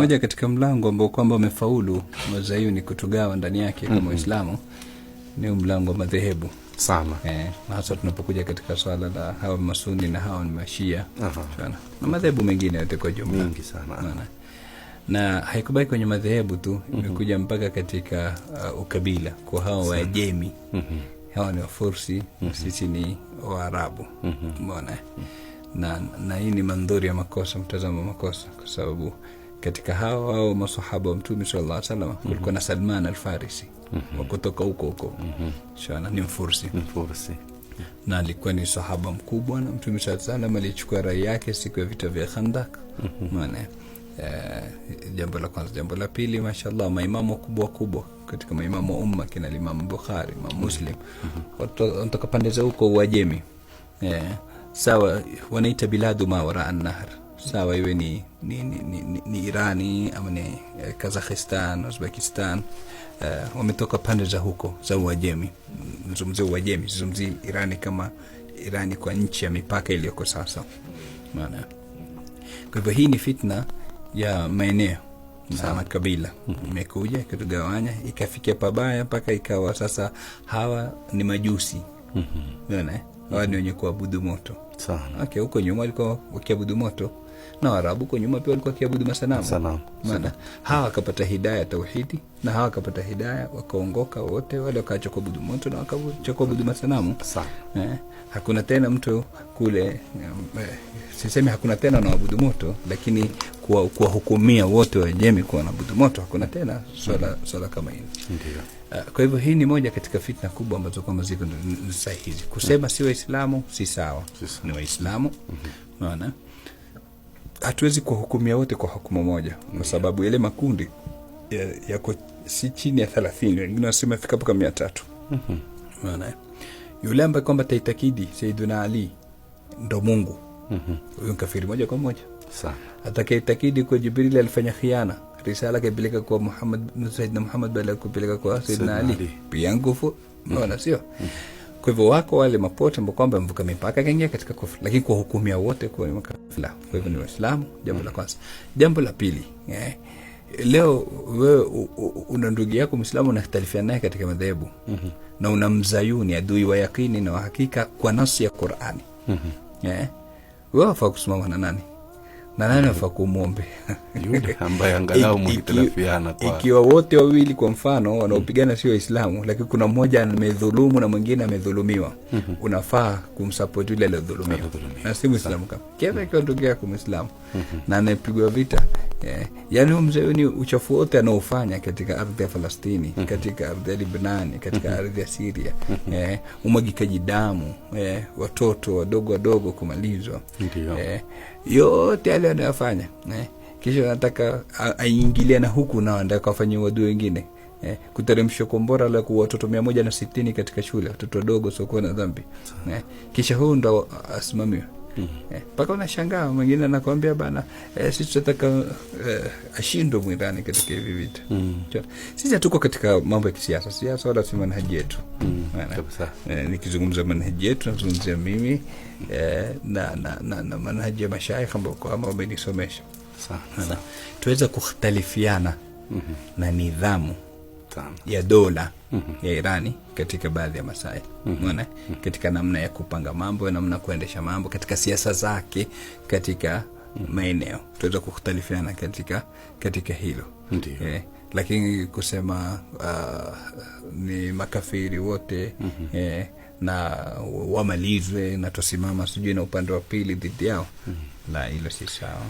Moja katika mlango ambao kwamba wamefaulu wazayuni kutugawa ndani yake kama Waislamu ni huu mlango wa madhehebu sana. Na hasa tunapokuja katika swala la hawa masuni na hawa ni mashia Aha. sana, na madhehebu mengine yote kwa jumla Mingi sana. Unaona? Na haikubaki kwenye madhehebu tu, imekuja mpaka katika ukabila kwa hawa Waajemi, hawa ni Wafursi, sisi ni Waarabu. Umeona eh? Na hii ni mandhuri ya makosa, mtazamo wa makosa, kwa sababu katika hawa hao masahaba wa Mtume sallallahu alaihi wasallam kulikuwa na Salman Alfarisi wa kutoka huko huko, shana ni Mfursi Mfursi. Na alikuwa ni sahaba mkubwa, na Mtume saa salam alichukua rai yake siku ya vita vya Khandak. Maana jambo la kwanza. Jambo la pili, mashallah, maimamu wakubwa wakubwa katika maimamu wa umma kina Imamu Bukhari, Imamu Muslim, wanatoka pande za huko Uajemi. Sawa, wanaita biladu ma waraa nahar, sawa iwe ni Irani ama ni Kazakhstan, Uzbekistan, wametoka pande za huko za Uajemi. Nazungumzia Uajemi, sizungumzii Irani kama Irani kwa nchi ya mipaka iliyoko sasa. Maana kwa hivyo hii ni fitna ya maeneo na makabila imekuja ikatugawanya, ikafikia pabaya mpaka ikawa sasa hawa ni majusi. Unaona, eh? Hawa ni wenye kuabudu moto. Sana. Okay, huko nyuma walikuwa wakiabudu moto na Waarabu huko nyuma pia walikuwa wakiabudu masanamu. Sanamu. Maana hawa wakapata hidaya ya tauhidi na hawa wakapata hidaya wakaongoka wote, wale wakaacha kuabudu moto na wakaacha kuabudu masanamu. Sana. Hakuna tena mtu kule, sisemi hakuna tena wanaabudu moto, lakini kuwahukumia wote Wajemi kuwa wanaabudu moto hakuna tena swala kama hili. Ndio. Kwa hivyo hii ni moja katika fitna kubwa ambazo kwamba ziko saa hizi. Kusema si Waislamu si sawa, Si sawa. ni Waislamu. Unaona, hatuwezi kuwahukumia wote kwa hukumu moja, kwa sababu yale makundi yako si chini ya 30, wengine wanasema fika mpaka 300. Unaona, yule ambaye kwamba taitakidi Sayyiduna Ali ndo Mungu, huyo ni kafiri moja kwa moja. Sana. Atakayeitakidi kuwa Jibril alifanya khiana, risala akaipeleka kwa Muhammad, Saidna Muhammad badala ya kupeleka kwa Saidna Saidna Ali, Ali. pia nguvu, unaona sio? Kwa hivyo wako wale mapote ambao kwamba wamevuka mipaka kaingia katika kufru, lakini kuwahukumia wote kuwa ni makafiri, kwa hivyo ni Waislamu. Jambo la kwanza. Jambo la pili, leo wewe una ndugu yako Mwislamu unakhtalifiana naye katika madhehebu na una mzayuni adui wa yakini na wa hakika kwa nasi ya Qurani, wewe wafaa kusimama na nani na nani wafaa kumwombe? Yule ambaye angalau mhitilafiana kwa Ikiwa wote wawili kwa mfano wanaopigana sio Waislamu, lakini kuna mmoja amedhulumu na mwingine amedhulumiwa, unafaa kumsupport yule aliyodhulumiwa Aliyodhulumiwa. na si Mwislamu kama kama ikiwa ndugu yako Mwislamu na anayepigwa vita, yaani huyu mzee ni uchafu wote anaofanya katika ardhi ya Falastini, katika ardhi ya Libnani, katika ardhi ya Syria, umwagikaji damu, watoto wadogo wadogo kumalizwa, Ndio. Yote yale anayofanya, kisha anataka aingilie na huku nao anataka wafanyie uadui wengine, kuteremsha kombora la kuua watoto 160 katika shule, watoto wadogo wasiokuwa na dhambi, kisha huyu ndo asimamiwe. Mpaka unashangaa mwingine anakwambia bana, sisi tunataka ashindwe mwirani katika hivi vita. Sisi hatuko katika mambo ya kisiasa, siasa wala si manhaji yetu. Maana, Kabisa. Nikizungumza manhaji yetu nazungumzia mimi, na manhaji ya mashaikh ambao kwamba wamenisomesha. Sana. Maana, tuweza kukhtalifiana na nidhamu Sana. ya dola ya Irani katika baadhi ya masaili, umeona, katika namna ya kupanga mambo, namna ya kuendesha mambo, katika siasa zake, katika maeneo tuweza kukhtalifiana katika hilo. Ndio. Lakini kusema ni makafiri wote, na wamalizwe na tusimama sijui na upande wa pili dhidi yao, la, hilo si sawa.